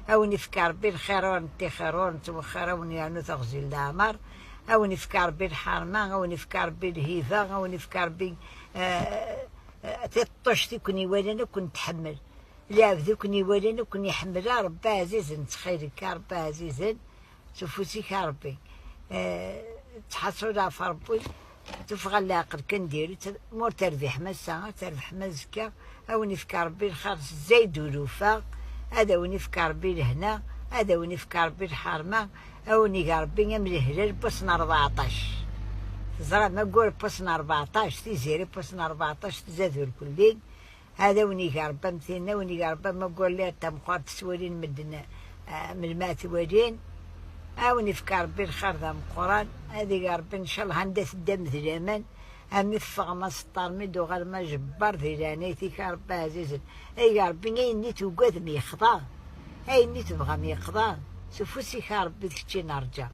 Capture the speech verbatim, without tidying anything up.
A wen-ifk Ṛebbi lxir ur neṭṭixir ur nettwexxir, a wen-yernu teɣzi n leɛmer. A wen-ifk Ṛebbi lḥerma, a wen-ifk Ṛebbi lhiba, a wen-ifk Ṛebbi, eh, eh, tiṭṭuct i ken-iwalan ad ken-tḥemmel. Lɛebd i ken-iwalan ad ken-iḥemmel, a Ṛebbi ɛzizen, ttxil-k, a Ṛebbi ɛzizen, s ufus-ik, a Ṛebbi. Eh, ttḥaṣul ɣef Ṛebbi, tufeɣ leɛqel kan diri-tt, ma ur terbiḥem ass-a, ad terbeḥem azekka. A wen-ifk Ṛebbi lxir s zzayed ulufa, ad a wen-ifk Ṛebbi lehna, ad a wen-ifk Ṛebbi lḥerma, a wen-ig Ṛebbi am lehlal n wass n rbeɛṭac. Teẓram, aggur n wass n rbeɛṭac, tiziri n wass n rbeɛṭac tzad urkelli. Ad a wen-ig Ṛebbi am tin, a wen-ig Ṛebbi am aggur lli tameqqrant ttwalin medden, eh, melmi ara t-walin. A wen-ifk Ṛebbi lxir d ameqqran, ad ig Ṛebbi ncallah anda teddam d laman, armi teffɣem aseṭṭar, mi d-uɣalem ajebbar di leɛnayt-ik a Ṛebbi ɛzizen. A ig Ṛebbi ayenni tugadem yexḍa, ayenni tebɣam yexḍa, s ufus-ik a Ṛebbi d kečč i nerǧa.